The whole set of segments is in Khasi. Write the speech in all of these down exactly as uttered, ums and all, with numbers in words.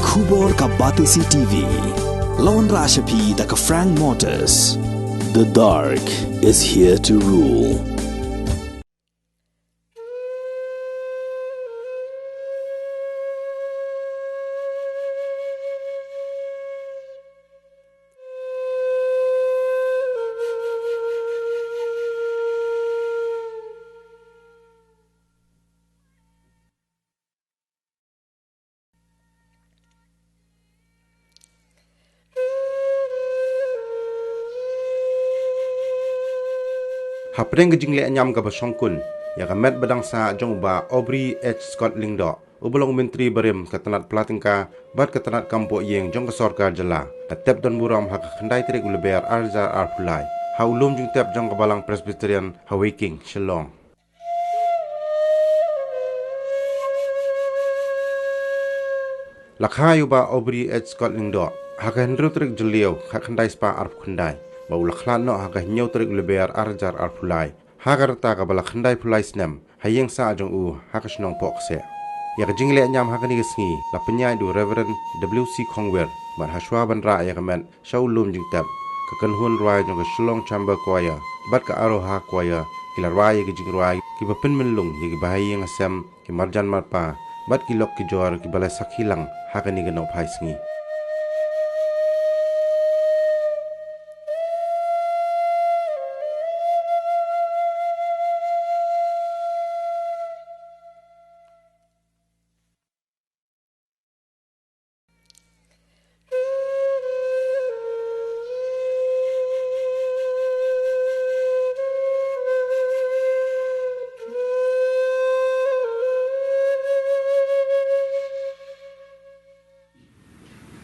Khubor ka Batesi T V. La wanrah sha phi da ka Frank Motors. The dark is here to rule. Hapdeng ka jingleh niam kaba shongkun ïa ka met ba dang sah jong u Bah Aubrey H Scott Lyngdoh, uba long u Myntri barim ka tnat pla tyngka bad ka tnat kam poh ïing jong ka sorkar jylla, ka tep don burom ha ka khyndai tarik u Lber arhajar arphew lai ha u lum jingtep jong ka Balang Presbyterian ha Weiking, Shillong. La kha ïa u Bah Aubrey H Scott Lyngdoh ha ka hynriew tarik Jylliew khatkhyndai spah arphew khyndai, bad u la khlad noh ha ka hynñiew tarik Lber arhajar arphew lai ha ka rta kaba la khyndaiphew lai snem ha ïing sah jong u ha ka shnong Pohkseh. Ïa ka jingleh niam ha kane ka sngi la pynïaid da u Reverend W C Khongwir, bad hashwa ban rah ïa ka met sha u lum jingtep, ka kynhun rwai jong ka Shillong Chamber Choir bad ka Aroha Choir ki la rwai ïa ki jingrwai kiba pynmynlung ïa ki bahaïing hasem, ki marjan marpa bad ki lok ki jor kiba la sakhi lang ha kane ka nohphai sngi.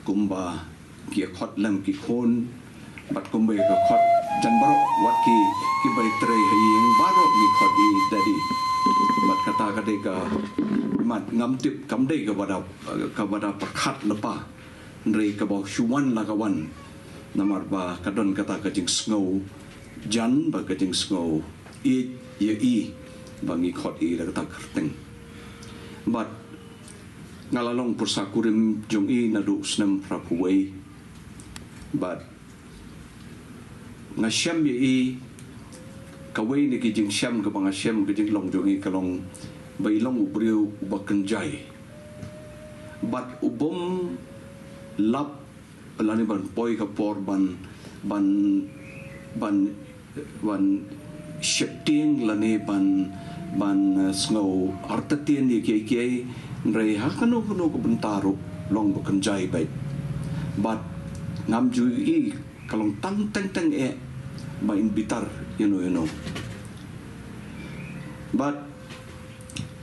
Kumba ki khot lem ki khun, bad kumba ka khot jan baroh wat ki, ki bai trei ha ïing baroh ki khot i dadi. Bad kata ka dei ka mat ngam tip kam dei ka bada, ka bada pyrkhat lepa. Hynrei kaba shu wan la ka wan. Namar ba ka don kata ka jingsngew jan bad ka jingsngew ïeit ïa i ba ngi khot i da kata ka kyrteng. Bad nga la long pyrsa kurim jong i naduh snem phra phew wei. Bad nga shem ïa i, kawei na ki jingshem kaba nga shem ka jinglong jong i ka long ba i long u briew uba kynjai. Bad u bym lap lane ban poi ka por ban, ban, ban, ban sheptieng lane ban, ban, eh, sngew artatien ïa kiei kiei, hynrei ha kano kano ka bynta ruh long ba kynjai beit. Bad ngam ju i ka long tang teng teng eh ba in bitar ïano ïano. Bad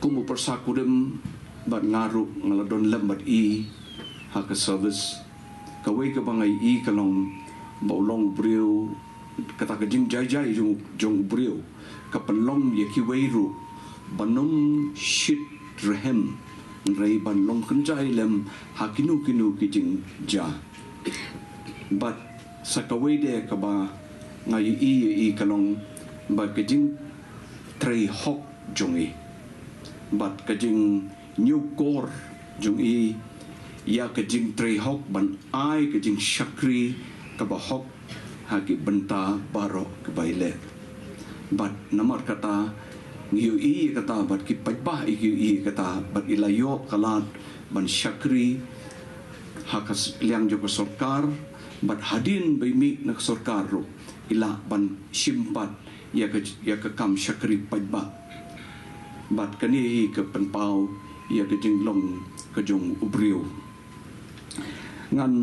kum u pyrsa kurim bad nga ruh nga la don lem bad i ha ka service. Kawei kaba nga i ka long ba u long u briew, kata ka jingjai jai jong, jong u briew ka pynlong ïa kiwei ruh ban ym shit rhem, hynrei ban long kynjai lem ha kino kino ki jingjia. Bad sa kawei de kaba nga i, i, i ka long ba ka jingtrei hok jong i, bad ka jingñiewkor jong i ïa ka jingtrei hok ban ai ka jingshakri kaba hok ha ki bynta baroh kiba i leh. Bad namar kata ngi ïohi ïa kata bad ki paidbah i ki ïohi ïa kata bad i la ïoh ka lad ban shakri ha ka s-, liang jong ka sorkar, bad hadien ba i mih na ka sorkar ruh i lah ban shim pat ïa ka, ïa ka kam shakri paidbah. Bad kane hi ka pynpaw ïa ka jinglong ka jong u briew. Ngan,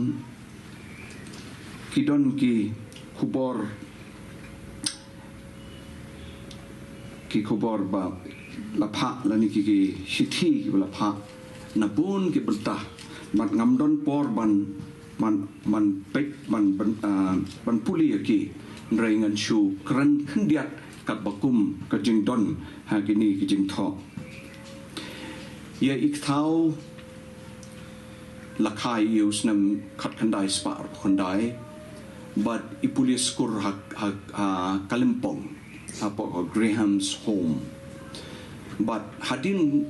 ki don ki khubor, ki khubor ba la phah lane ki, ki shithi kiba la phah na bun ki bynta. Bad ngam don por ban, ban, ban peit, ban, ban, ah, ban pule ïa ki, hynrei ngan shu kren khyndiat katba kum ka jingdon ha kine ki jingthoh. Ïa i kthaw la kha ïa u snem khatkhyndai spah arphew khyndai bad i pule skur ha, ha, ha Kalimpong, hapoh ka Graham's Home. Bad hadien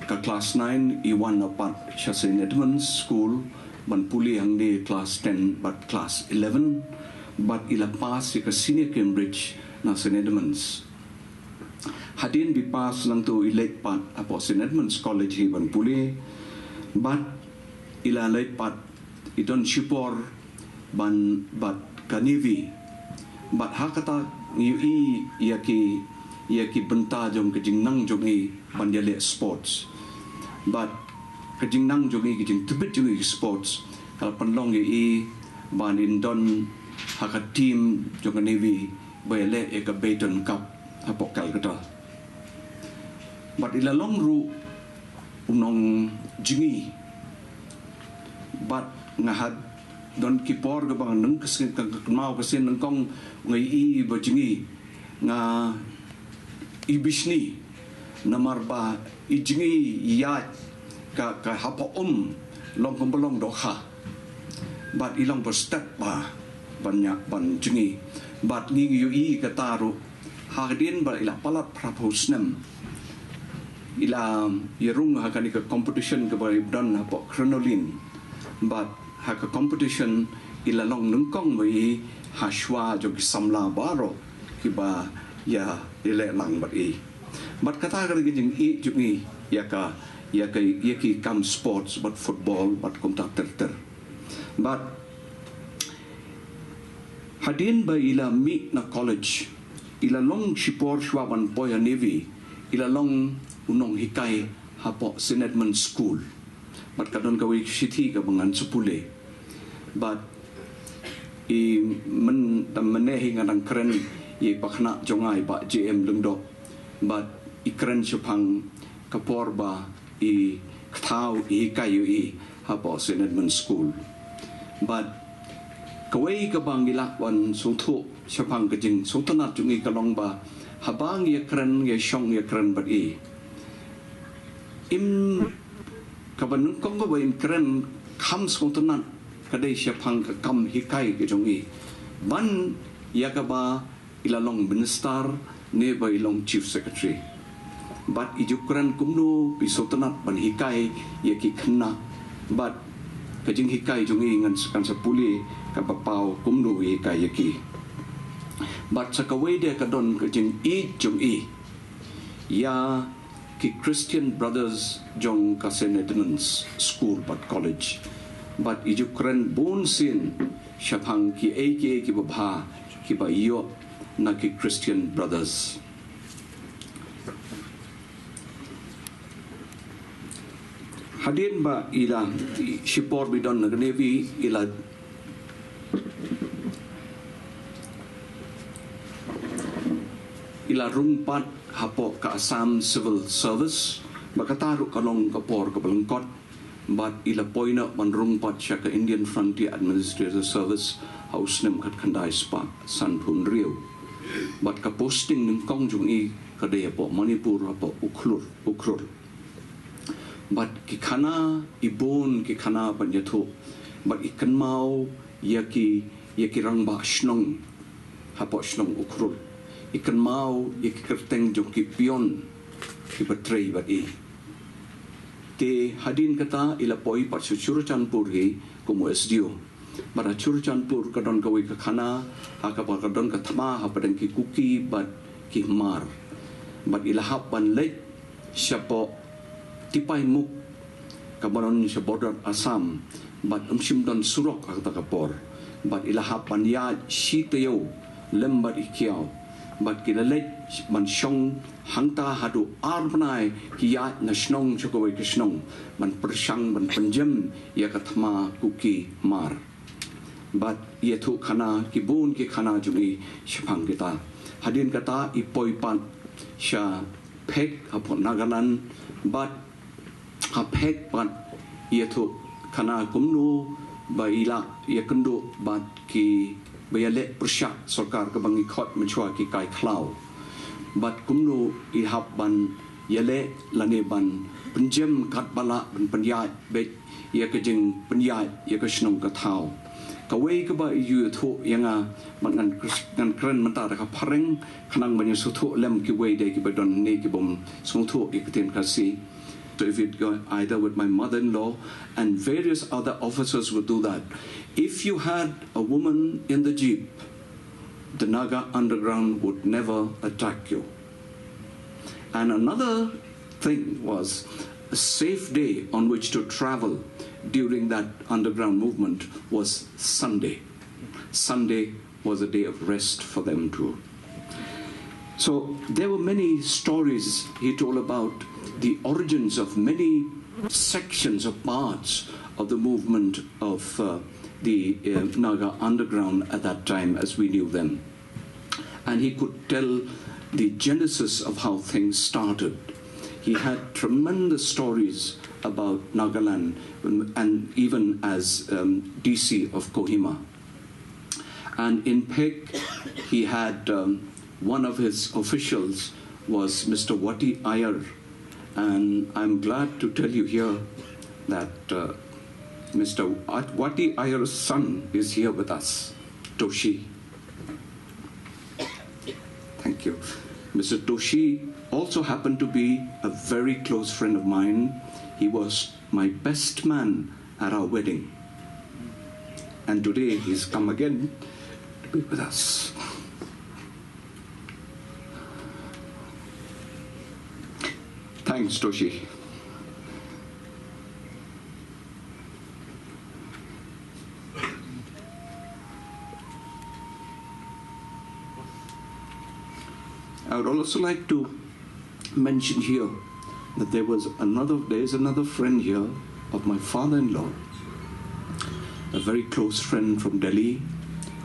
ka klas nine i wan na pat sha St Edmund's School ban pule hangne klas ten bad klas eleven, bad i la pass ïa ka Senior Cambridge na St Edmund's. Hadien ba i pass nangta i leit pat hapoh St Edmund's College hi ban pule, bad i la leit pat i don shipor ban bad ka Navy. Bad ha kata ngi ïohi ïa ki, ïa ki bynta jong ka jingnang jong i ban ïaleh sports. Bad ka jingnang jong i, ka jingtbit jong i sports ka la pynlong ïa i ban in don ha ka team jong ka Navy ba ïaleh ïa ka Baton Cup hapoh Calcutta. Bad i la long ruh u nongjngi. Bad nga ha don ki por kaba nga nang ka sien, ka kynmaw ka sien nyngkong nga ïohi ba jngi, nga i bishni. Namar ba i jngi i ïaid ka, ka hapoh um long kumba long dohkha. Bad i long ba stet ba ban ïa, ban jngi. Bad ngi ïohi kata ruh hadien ba i la palat phra phew snem i la ïarung ha kane ka competition kaba i don hapoh Crinoline. Bad ha ka competition i la long nyngkong ba i ha shuwa jong ki samla baroh kiba ïa, ïaleh lang bad i. Bad kata ka dei ka jingïeit jong i ïa ka, ïa ka, ïa ki kam sports bad football bad kumta ter ter. Bad hadien ba i la mih na college, i la long shipor shuwa ban poi ha Navy, i la long u nonghikai hapoh St Edmund School. Bad ka don kawei ka shithi kaba ngan sa pule. Bad i myn, mynne hi nga dang kren ïa i pakhynnah jong nga i Bah J M Lyngdoh. Bad i kren shaphang ka por ba i kthaw i hikai ïa i hapoh St Edmund School. Bad kawei kaba ngi lah ban sngewthuh shaphang ka jingsngewtynnat jong i ka long ba haba ngi ïa kren, ngi ïa shong ïa kren bad i, im, kaba nyngkong kaba in kren kham sngewtynnat ka dei shaphang ka kam hikai ka jong i ban ïa kaba i la long minister ne ba i long chief secretary. Bad i ju kren kumno ba i sngewtynnat ban hikai ïa ki khynnah. Bad ka jinghikai jong i ngan sa, kan sa pule kaba paw kumno i hikai ïa ki. Bad sa kawei de ka don ka jingïeit jong i ïa ki Christian Brothers jong ka St Edmund's School bad College. Bad i ju kren bun sien shaphang kiei kiei kiba bha kiba i ïoh na ki Christian Brothers. Hadien ba i la, shipor ba i don na ka Navy, i la, i la rung pat hapoh ka Assam Civil Service, ba kata ruh ka long ka por kaba lyngkot. Bad i la poi noh ban rung pat sha ka Indian Frontier Administrative Service ha u snem khatkhyndai spah sanphew hynriew. Bad ka posting nyngkong jong i ka dei hapoh Manipur, hapoh Ukhrul, Ukhrul. Bad ki khana, i bun ki khana ban ïathuh. Bad i kynmaw ïa ki, ïa ki rangbah shnong hapoh shnong Ukhrul. I kynmaw ïa ki kyrteng jong ki peon kiba trei bad i. Te hadien kata i la poi pat sha Churachandpur hi kum u S D O. Bad ha Churachandpur ka don kawei ka khana ha kaba ka don ka thma hapdeng ki Kuki bad ki Hmar. Bad i la hap ban leit shapoh Tipaimukh kaba don sha border Assam, bad ym shym don surok ha kata ka por. Bad i la hap ban ïaid shi taïew lem bad i kiaw. Bad ki la leit ban shong hangta haduh ar bnai ki ïaid na shnong sha kawei ka shnong ban pyrshang ban pynjem ïa ka thma Kuki Hmar. Bad ïathuh khana, ki bun ki khana jong i shaphang kita. Hadien kata i poi pat sha Phek hapoh Nagaland, bad ha Phek pat ïathuh khana kumno ba i la ïakynduh bad kiba ïaleh pyrshah sorkar kaba ngi khot mynshuwa ki kai khlaw. Bad kumno i hap ban ïaleh lane ban pynjem katba lah ban pynïaid beit ïa ka jingpynïaid ïa ka shnong ka thaw. Kawei kaba i ju ïathuh ïa nga, bad ngan kres-, ngan kren mynta da ka phareng khnang ban ïasngewthuh lem kiwei de kiba don ne kibym sngewthuh ïa ka ktien Khasi. So if you'd go either with my mother-in-law and various other officers would do that. If you had a woman in the jeep, the Naga underground would never attack you. And another thing was a safe day on which to travel during that underground movement was Sunday. Sunday was a day of rest for them too. So there were many stories he told about the origins of many sections of parts of the movement of uh, the uh, Naga underground at that time as we knew them. And he could tell the genesis of how things started. He had tremendous stories about Nagaland, um, and even as um, D C of Kohima. And in Phek, he had um, one of his officials was Mister Wati Iyer. And I'm glad to tell you here that uh, Mister At- Wati Iyer's son is here with us, Toshi. Thank you. Mister Toshi also happened to be a very close friend of mine. He was my best man at our wedding. And today he's come again to be with us. Thanks, Toshi. I would also like to mention here that there was another, there is another friend here of my father-in-law, a very close friend from Delhi,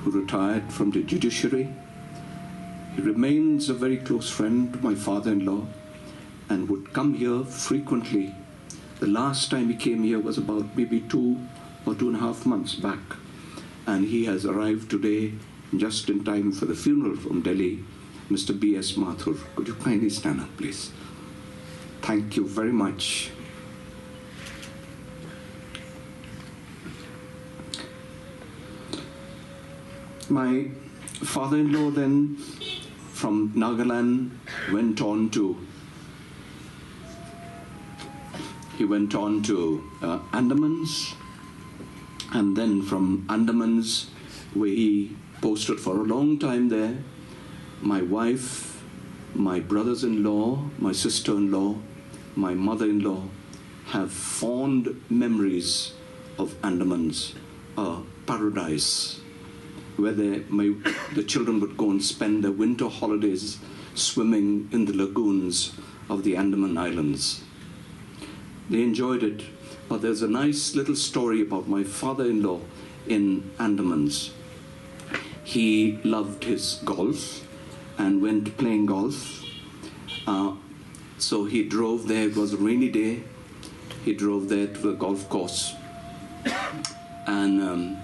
who retired from the judiciary. He remains a very close friend to my father-in-law and would come here frequently. The last time he came here was about maybe two or two and a half months back. And he has arrived today just in time for the funeral from Delhi, Mister B S Mathur. Could you kindly stand up, please? Thank you very much. My father-in-law then from Nagaland went on to he went on to uh, Andamans, and then from Andamans, where he posted for a long time there, my wife, my brothers-in-law, my sister-in-law, my mother-in-law have fond memories of Andamans, a paradise where they, my, the children would go and spend their winter holidays swimming in the lagoons of the Andaman Islands. They enjoyed it, but there's a nice little story about my father-in-law in Andamans. He loved his golf and went playing golf. Uh, so he drove there. It was a rainy day. He drove there to the golf course and um,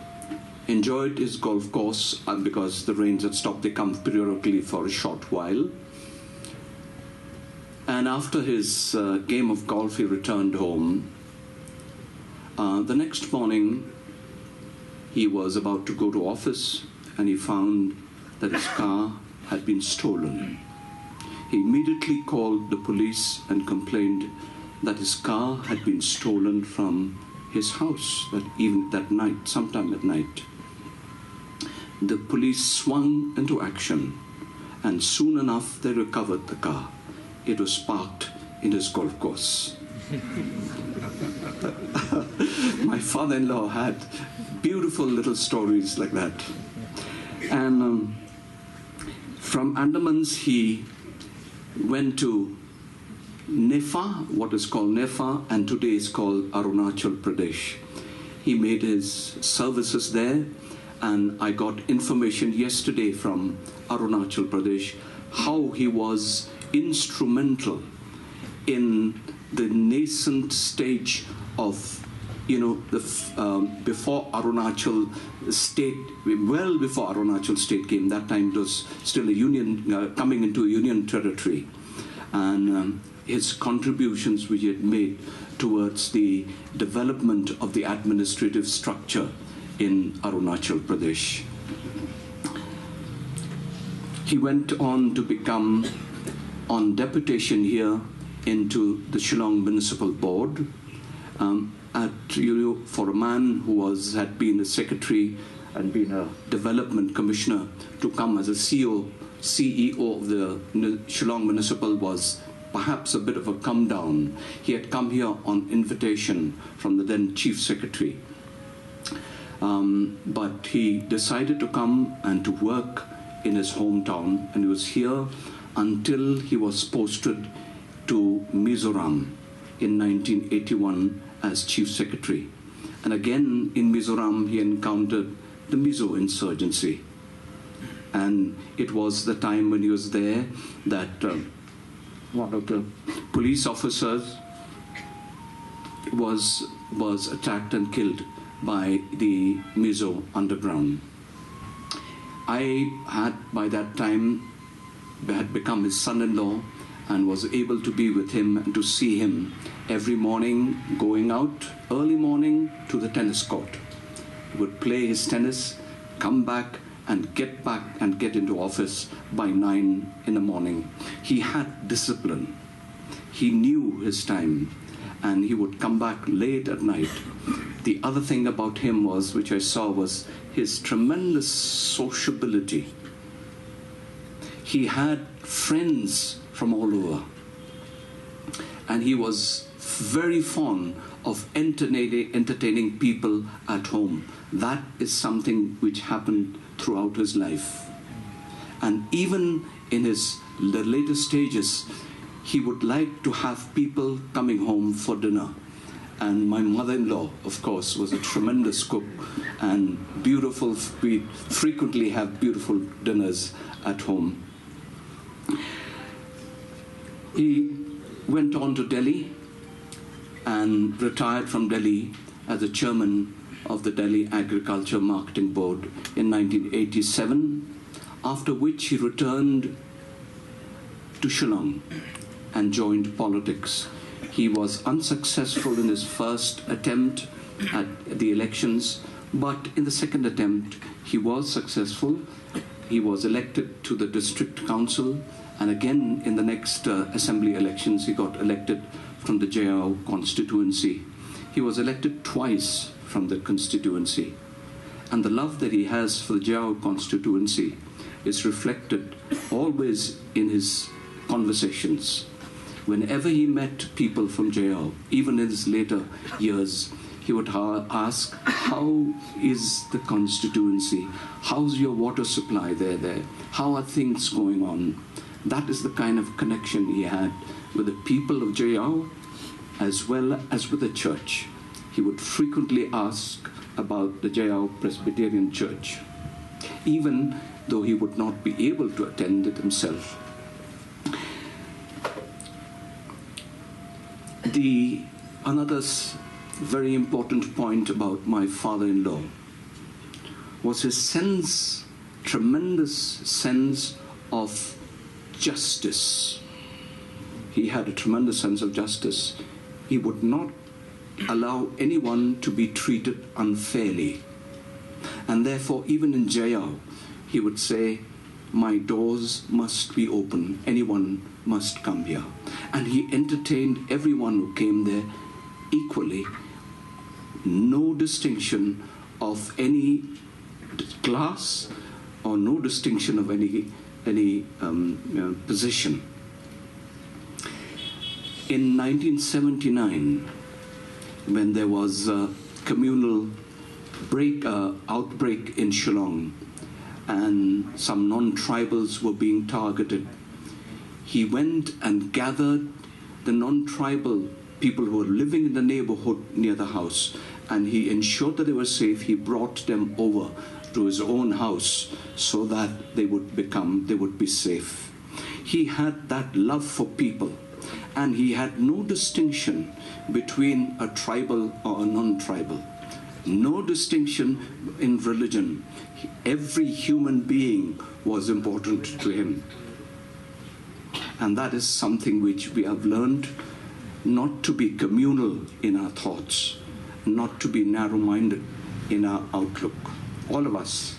enjoyed his golf course uh, because the rains had stopped. They come periodically for a short while. And after his uh, game of golf, he returned home. Uh, the next morning, he was about to go to office and he found that his car had been stolen. He immediately called the police and complained that his car had been stolen from his house that even that night, sometime at night. The police swung into action, and soon enough they recovered the car. It was parked in his golf course. My father-in-law had beautiful little stories like that. And um, from Andamans, he went to Nepha, what is called Nepha, and today is called Arunachal Pradesh. He made his services there, and I got information yesterday from Arunachal Pradesh how he was instrumental in the nascent stage of, you know, the um, before Arunachal State, well before Arunachal State came. That time it was still a union, uh, coming into a union territory, and um, his contributions which he had made towards the development of the administrative structure in Arunachal Pradesh. He went on to become, on deputation here, into the Shillong Municipal Board. Um, at, you know, for a man who was had been a secretary and been a development commissioner to come as a C E O, C E O of the Shillong Municipal was perhaps a bit of a come down. He had come here on invitation from the then chief secretary. Um, but he decided to come and to work in his hometown, and he was here until he was posted to Mizoram in nineteen eighty-one as chief secretary. And again in Mizoram, he encountered the Mizo insurgency. And it was the time when he was there that uh, one of the police officers was was attacked and killed by the Mizo underground. I had by that time had become his son-in-law and was able to be with him and to see him every morning going out early morning to the tennis court. He would play his tennis, come back and get back and get into office by nine in the morning. He had discipline. He knew his time and he would come back late at night. The other thing about him was, which I saw, was his tremendous sociability. He had friends from all over. And he was very fond of entertaining, entertaining people at home. That is something which happened throughout his life. And even in his the later stages, he would like to have people coming home for dinner. And my mother-in-law, of course, was a tremendous cook and beautiful. We frequently have beautiful dinners at home. He went on to Delhi and retired from Delhi as the chairman of the Delhi Agriculture Marketing Board in nineteen eighty-seven, after which he returned to Shillong and joined politics. He was unsuccessful in his first attempt at the elections, but in the second attempt, he was successful. He was elected to the district council, and again in the next uh, assembly elections, he got elected from the Jaiaw constituency. He was elected twice from the constituency, and the love that he has for the Jaiaw constituency is reflected always in his conversations. Whenever he met people from Jaiaw, even in his later years, he would ha- ask, "How is the constituency? How's your water supply there? There? How are things going on?" That is the kind of connection he had with the people of Jaiaw as well as with the church. He would frequently ask about the Jaiaw Presbyterian Church, even though he would not be able to attend it himself. The another s- very important point about my father-in-law was his sense, tremendous sense of justice. He had a tremendous sense of justice. He would not allow anyone to be treated unfairly. And therefore, even in Jaiaw, he would say, "My doors must be open. Anyone must come here." And he entertained everyone who came there equally. No distinction of any class or no distinction of any, any um, uh, position. In nineteen seventy-nine, when there was a communal break, uh, outbreak in Shillong, and some non-tribals were being targeted, he went and gathered the non-tribal people who were living in the neighborhood near the house, and he ensured that they were safe. He brought them over to his own house so that they would become, they would be safe. He had that love for people, and he had no distinction between a tribal or a non-tribal, no distinction in religion. Every human being was important to him. And that is something which we have learned, not to be communal in our thoughts, not to be narrow-minded in our outlook. All of us.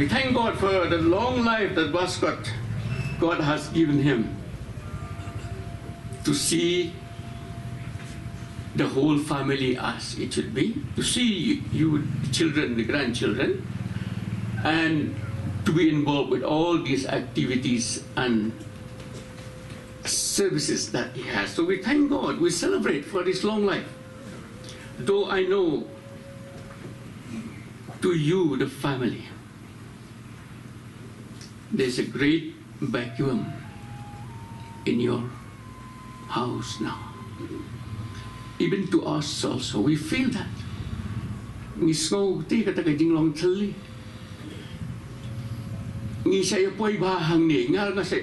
Thank God for the long life that Bah Scott, God has given him to see the whole family as it should be, to see you, the children, the grandchildren, and to be involved with all these activities and services that he has. So we thank God, we celebrate for his long life. Though I know to you, the family, there's a great vacuum in your house now. Even to us also, we feel that. Ngi sngew te kata ka jinglong thylli. Ngi sa ïa poi bha hangne, nga nga sa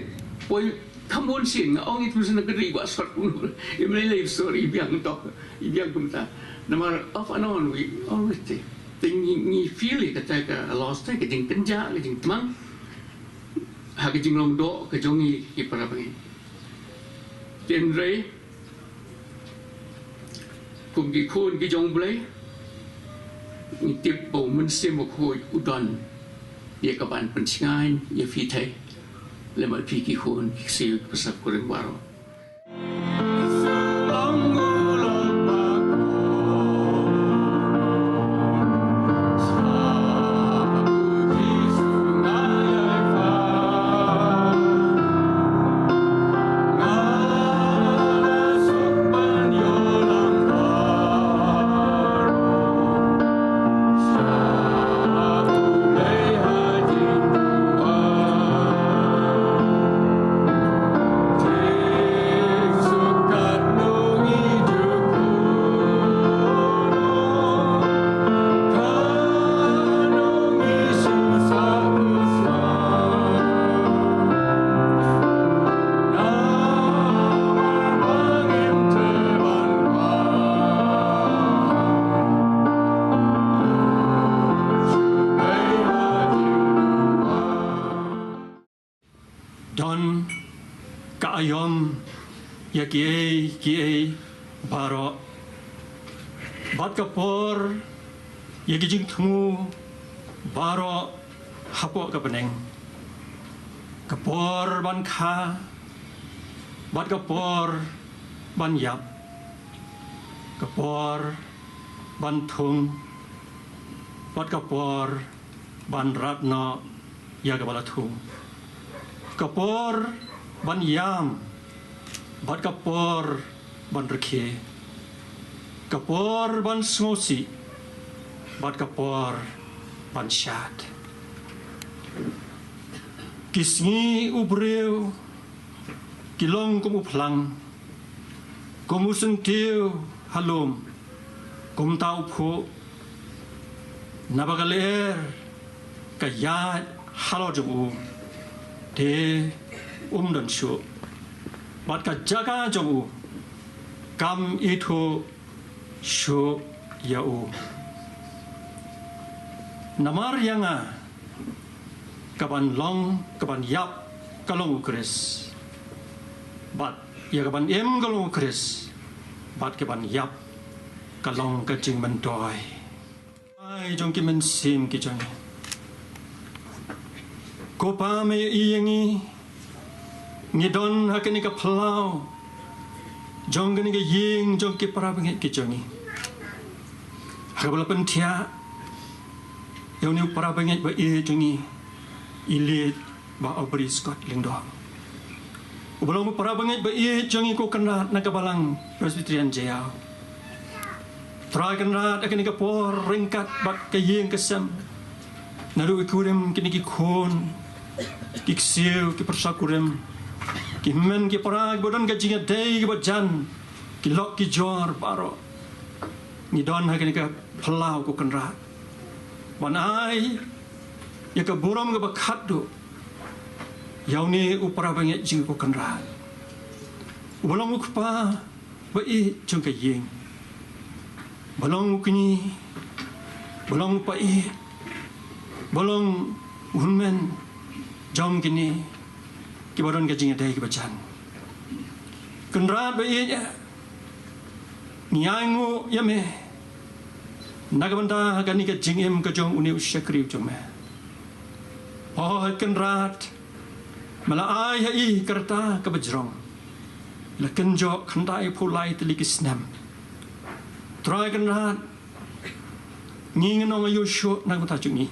poi khambun sien, nga ong ïa tu sien ka ri ba sot. Im lei lei, sorry, biang to. Biang kumta. Namar off and on we always say. Te ngi, ngi feel ïa kata ka loss te, ka jingkynjah, ka jingtmang. Ha ka jinglong doh ka jong ngi ki para bangeit. Hynrei kum ki khun ki jong U Blei, ngi tip ba U Mynsiem Bakhuid u don ïa ka ban pynsngew ïa phi te, lem bad phi ki khun ki ksiew ki parabangeit baroh. Don ka aïom ïa kiei kiei baroh, bad ka por ïa ki jingthmu baroh hapoh ka bneng. Ka por ban kha, bad ka por ban ïap. Ka por ban thung, bad ka por ban rat noh ïa kaba la thung. Ka por ban ïam, bad ka por ban rkhie. Ka por ban sngewsih, bad ka por ban shad. Ki sngi u briew ki long kum u phlang, kum u syntiew ha lum, kumta u phuh. Naba ka lyer ka ïaid halor jong u, te um don shuh, bad ka jaka jong u kam ithuh shuh ïa u. Namar ïa nga, ka ban long, ka ban ïap ka long U Khrist, bad ïa ka ban im ka long U Khrist, bad ka ban ïap ka long ka jingmyntoi. Ai jong ki mynsiem ki jong ngi. Ko Pa, me ïohi ïa ngi, ngi don ha kane ka phyllaw jong kane ka ïing jong ki para bangeit ki jong ngi, ha kaba la pynthiah ïa une u para bangeit ba ïeit jong ngi, i Leit Bah Aubrey Scott Lyngdoh, uba long u para bangeit ba ïeit jong ngi, ko Kynrad, na ka Balang Presbyterian Jaïaw. Trai Kynrad, ha kane ka por ryngkat bad ka ïing ka sem, naduh ki kurim, kine ki khun, ki ksiew, ki pyrsa kurim, ki hynmen ki para kiba don ka jingïadei kiba jan, ki lok ki jor baroh, ngi don ha kane ka phyllaw, ko Kynrad, ban ai ïa ka burom kaba khatduh ïa une u para bangeit jong ngi, ko Kynrad, uba long u kpa ba ïeit jong ka ïing, ba long u kñi, ba long u païeit, ba long u hynmen jong kine kiba don ka jingïadei kiba jan. Kynrad ba ïeit, ngi ainguh ïa me na ka bynta kane ka jingim ka jong une u shakri jong me. Hooid Kynrad, me la ai ha i ka rta kaba jrong. La kynjoh khyndai phew lai tylli ki snem. Trai Kynrad, ngi ngin ong aiu shuh na ka bynta jong ngi.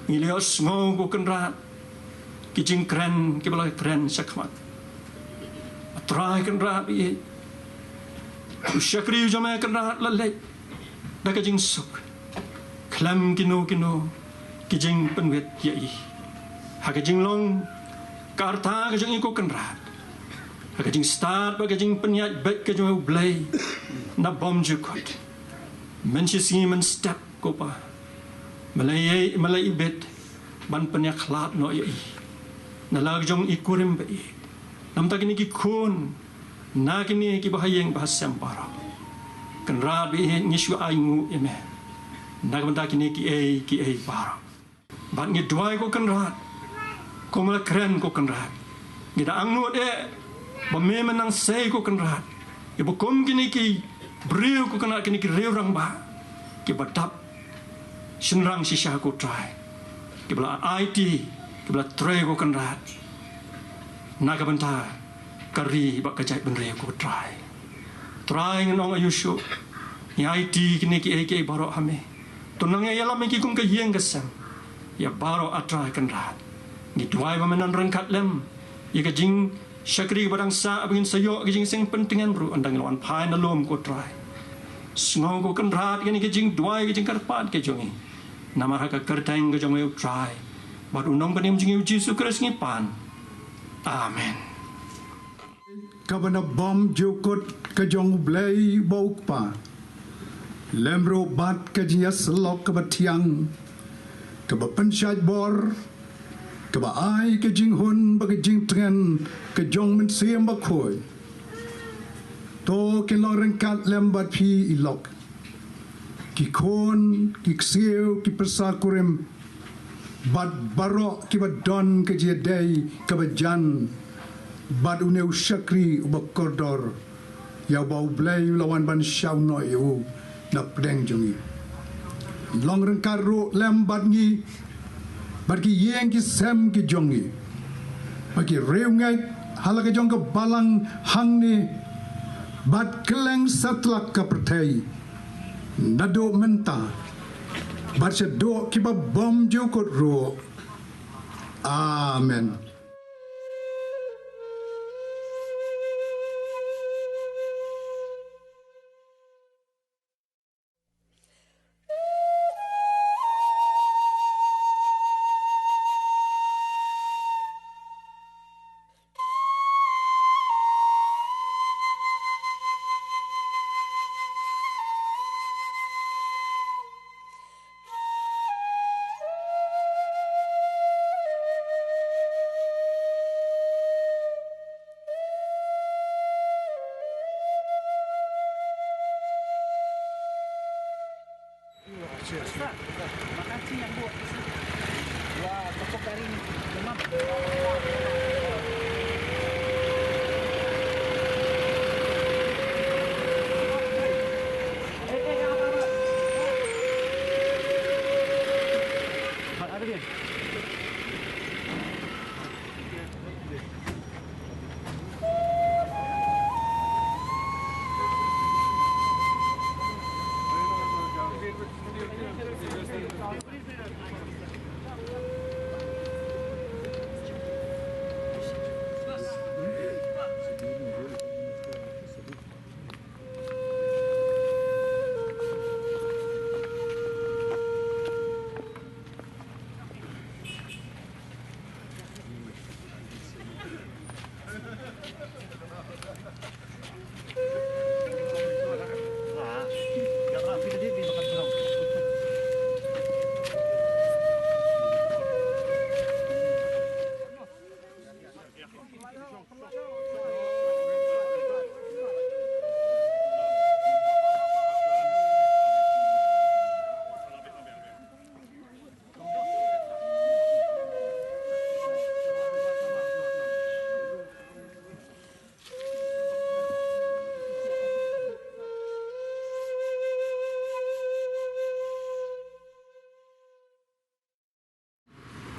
Ngi la ïohsngew ko Kynrad ki jingkren kiba la kren shakhmat. Trai Kynrad ïeit, u shakri jong me Kynrad la leit da ka jingsuk khlem kino kino ki jingpynwit ïa i. Ha ka jinglong ka rta ka jong i ko Kynrad, ha ka jingstad bad ka jingpynïaid beit ka jong u Blei na bymjukut, mynshisngi mynstep ko Pa, me la ïai, me la ibit ban pynïakhlad noh ïa i na la ka jong i kurim ba i. Namar ta kine ki khun, na kine kiba ha ïing ba ha sem baroh, Kynrad ba ïeit, ngi shu ainguh ïa me na ka bynta kine kiei kiei baroh. Bad ngi duwai ko Kynrad, kumba la kren ko Kynrad, ngi da angnud eh ba me men nang sei ko Kynrad, ïa ba kum kine ki briew ko Kynrad, kine ki riew rangbah kiba dap shynrang shisha ko Trai, kiba la aiti, kiba la trei ko Kynrad na ka bynta ka ri bad ka jaitbynriew ko Trai. Trai ngin ong aiu shuh, ngi aiti kine kiei kiei baroh ha me. To nang ïalam ïa ki kum ka ïing ka sem ïa baroh A Trai Kynrad. Ngi duwai ba men nang ryngkat lem ïa ka jingshakri ba dang sah, ba ngin sa ïoh ka jingseng pyntngen ruh ynda ngi la wan phai na lum ko Trai. Sngew ko Kynrad kane ka jingduwai, ka jingkyrpad ka jong ngi. Namar ha ka kyrteng ka jong me u Trai bad u Nongpynim jong ngi u Jisu Khrist ngi pan. Amen. Kaba na bymjukut ka jong u Blei uba u Kpa, lem ruh bad ka jingïasyllok kaba thiang, kaba pynshait bor, kaba ai ka jinghun bad ka jingtngen ka jong Mynsiem Bakhuid, to kin long ryngkat lem bad phi i lok, ki khun, ki ksiew, ki pyrsa kurim, bad baroh kiba don ka jingïadei kaba jan bad une u shakri uba kordor, ïa uba u Blei u la wan ban shaw noh ïa u na pdeng jong ngi. Long ryngkat ruh lem bad ngi, bad ki ïing ki sem ki jong ngi, bad ki riewngeit ha la ka jong ka balang hangne, bad kylleng satlak ka pyrthei, naduh mynta bad shaduh kiba bymjukut ruh. Amen.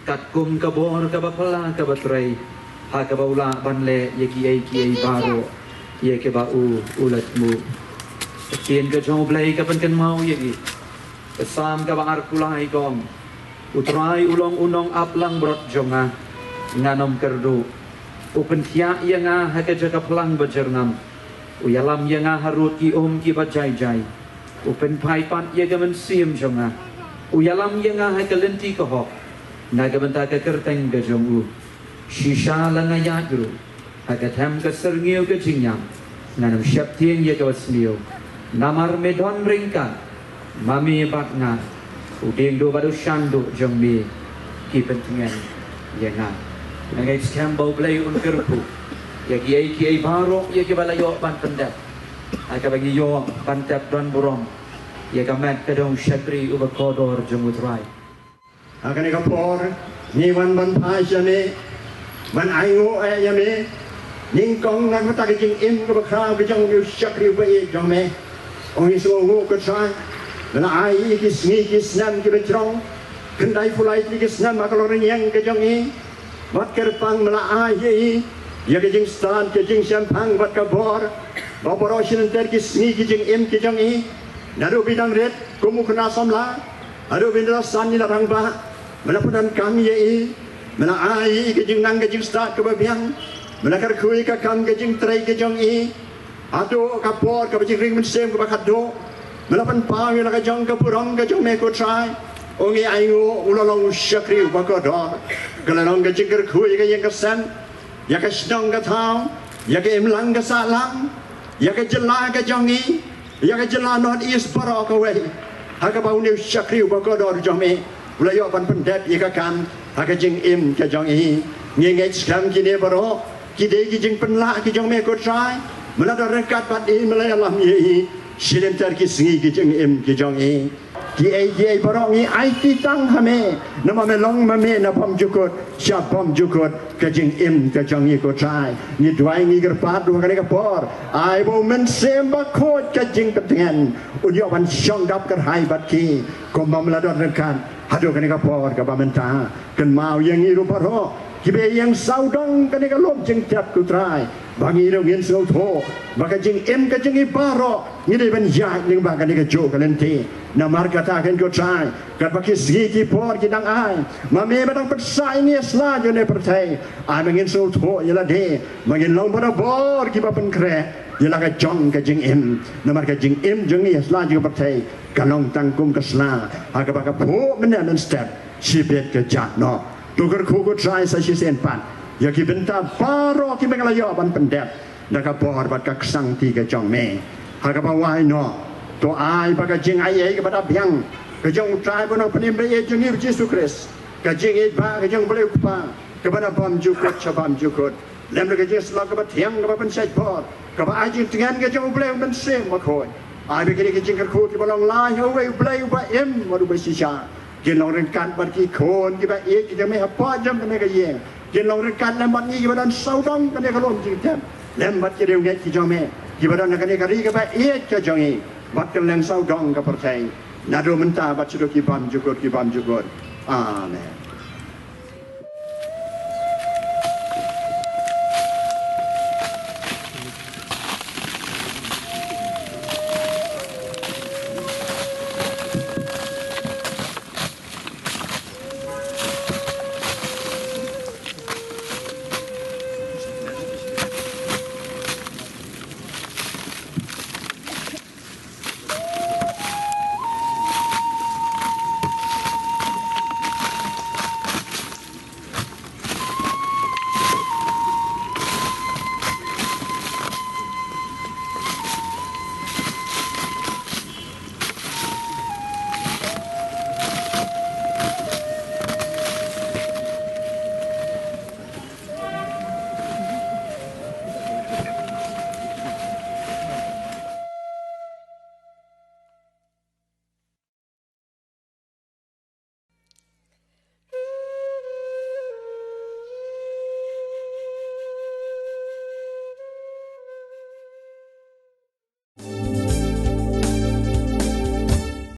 Katkum ka bor kaba phylla kaba trei, ha kaba u lah ban leh ïa kiei kiei baroh ïa kiba u u la thmu. Ka ktien ka jong U Blei ka pynkynmaw ïa ngi. Ka Salm kaba arphew lai ka ong, U Trai u long u nongaplangbrot jong nga, ngan ym kyrduh. U pynthiah ïa nga ha ka jaka phlang bajyrngam. U ïalam ïa nga harud ki um kiba jai jai. U pynphai pat ïa ka mynsiem jong nga. U ïalam ïa nga ha ka lynti ka hok, na ka bynta ka kyrteng ka jong u. Shisha la nga ïaid ruh ha ka them ka syrngiew ka jingïap, ngan ym sheptieng ïa kaba sniew. Namar me don ryngkat ma me bad nga. U dieng duh bad u shan duh jong me ki pyntngen ïa nga. Nga ngeit skhem ba U Blei un kyrkhu ïa kiei kiei baroh ïa kiba la ïoh ban pyndep, ha kaba ngi ïoh ban tep don burom ïa ka met ka dong shakri uba kordor jong U Trai. Ha kane ka por ngi wan ban phai sha me, ban ainguh ïa me, nyngkong na kata ka jingim kaba khraw ka jong u shakri uba ïeit jong me. Ong ngi sngewnguh ko Trai, me la ai ïa ki sngi ki snem kiba jrong, khyndai phew lai tylli ki snem ha ka longrynieng ka jong i. Bad kyrpang me la ai ïa i ïa ka jingstad, ka jingshemphang bad ka bor ba baroh shi lynter ki sngi ki jingim ki jong i. Naduh ba i dang rit kum u khynnah samla haduh ba i la san, i la rangbah, me la pyndonkam ïa i. Me la ai ïa i ka jingnang ka jingstad kaba biang. Me la kyrkhu ïa ka kam ka jingtrei ka jong i. Haduh ka por kaba jingring mynsiem kaba khatduh, me la pynpaw ïa la ka jong ka burom ka jong me ko Trai. Ong ngi ainguh, u la long u shakri uba kordor. Ka la long ka jingkyrkhu ïa ka ïing ka sem, ïa ka shnong ka thaw, ïa ka imlang ka sahlang, ïa ka jylla ka jong i, ïa ka jylla North East baroh kawei. Ha kaba une u shakri uba kordor jong me u la ïoh ban pyndep ïa ka kam ha ka jingim ka jong i. Ngi ngeit skhem kine baroh ki dei ki jingpynlah ki jong me ko Trai. Me la don ryngkat bad i, me la ïalam ïa i shi lynter ki sngi ki jingim ki jong i. Kiei kiei baroh ngi aiti tang ha me, namar me long ma me na bymjukut sha bymjukut ka jingim ka jong i ko Trai. Ngi duwai ngi kyrpad ruh ha kane ka por, ai ba u Mynsiem Bakhuid ka jingpyntngen un ïoh ban shong dap kyrhai bad ki, kumba me la don ryngkat haduh kane ka por kaba mynta. Kynmaw ïa ngi ruh baroh kiba ïeng sawdong kane ka lum jingtep ko Trai, ba ngi ruh ngin sngewthuh ba ka jingim ka jong ngi baroh ngi dei ban ïaid lyngba kane kajuh ka lynti. Namar kata kein ko Trai, katba ki sngi ki por ki dang ai, ma me ba dang pynsah ïa ngi ha sla jong ne pyrthei, ai ba ngin sngewthuh ïa lade, ba ngin long barabor kiba pynkhreh ïa la ka jong ka jingim. Namar ka jingim jong ngi ha sla jong ka pyrthei ka long tang kum ka sla ha kaba ka phuh mynne mynstep shibit ka jah noh. To kyrkhu ko Trai sa shisien pat ïa ki bynta baroh kiba ngi la ïoh ban pyndep da ka bor bad ka ksangti ka jong me. Ha kaba wai noh, to ai ba ka jingaiei kaba da biang ka jong u Trai ba nongpynim ba ïeit jong ngi u Jisu Khrist, ka jingïeit ba ka jong u Blei u Kpa kaba na bymjukut sha bymjukut, lem da ka jingïasyllok kaba thiang kaba pynshait bor, kaba ai jingtngen ka jong u Blei u Mynsiem Bakhuid, ai ba kine ki jingkyrkhu kiba long lai ha uwei u Blei uba im bad uba shisha kin long ryngkat bad ki khun kiba ïeit ki jong me hapoh jong kane ka ïing. Kin long ryngkat lem bad ngi kiba don sawdong kane ka lum jingtep, lem bad ki riewngeit ki jong me kiba don ha kane ka ri kaba ïeit ka jong ngi, bad kylleng sawdong ka pyrthei, naduh mynta bad shaduh ki bymjukut ki bymjukut. Amen.